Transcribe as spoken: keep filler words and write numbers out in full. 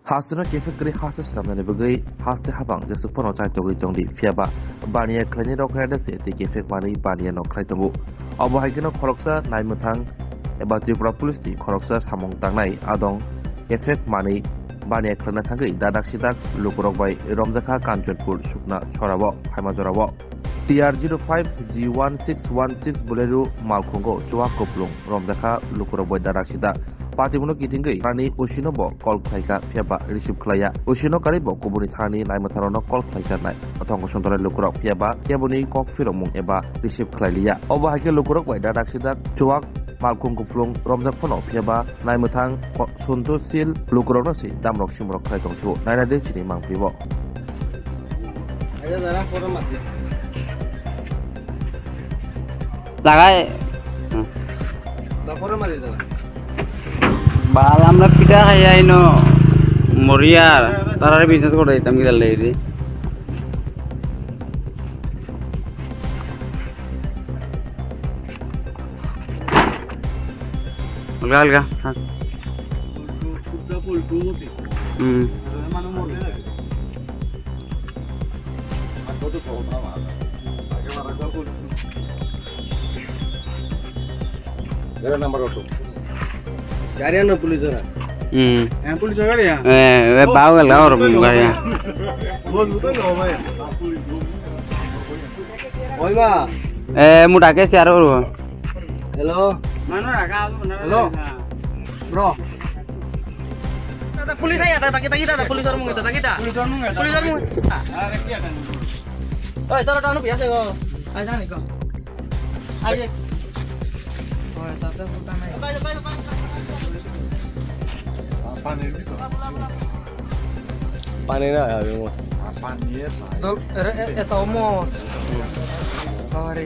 Hasteno kephek kwrwi haste swnamnani bagwi haste habang jesuk phano chaitogwi tongdi, phiyaba baniya khlainai rok khe adese tei kephek manwi baniya no khlai tongo. Obo hai kheno khoroksa naimwthang eba Tripura Police ni khoroksa samung tangnai adong kephek manwi baniya khlaina thangwi dadak sidak lukurok bai romjakha Kanchanpur Sukna Chorao phaima jorao. T R zero five G one six one six Bolero malkhungo chuak kuplung romjakha lukurok bai dadak sidak. Patibuno kitingwi ani usino bo call khlaikha, phiyaba receive khlaiya. Usino karwi bo kubuni thani naimwtharokno call khlaikha nai. Thongko songtonai lukurok, phiyaba keboni kok phirokmung eba receive khlailiya. Obo hai khe lukurok bai dadak sidak chuak malkhung kuplung romjak phano, phiyaba naimwthang ko-, Suntusil lukurokno se damrok simrok khlai tong sio. Naina de chini mangphibo. Lagai. Bal, amra pita khai aino moriar, tarare business kore itam gidal leiri. Alga, alga. Hmm. Gari number auto. Gari ano police ora. Hmm. Eh, police gari ya? Eh, eh, bau gala or gari ya. Bol buto no bhai. Oi ba. Eh, muda ke siar or. Hello. Hello. Bro. Tata police aya, tata kita, kita, tata police orang mungkin, tata kita. Police orang mungkin. Police orang mungkin. Oi, tara tanu biasa ko. Ayo jangan ko. Ayo. Oi, tata puta nai. Bye, bye, bye. Pani na ya, yung. Pani ya. Dol, eh, eh, eh, tomo. Sorry.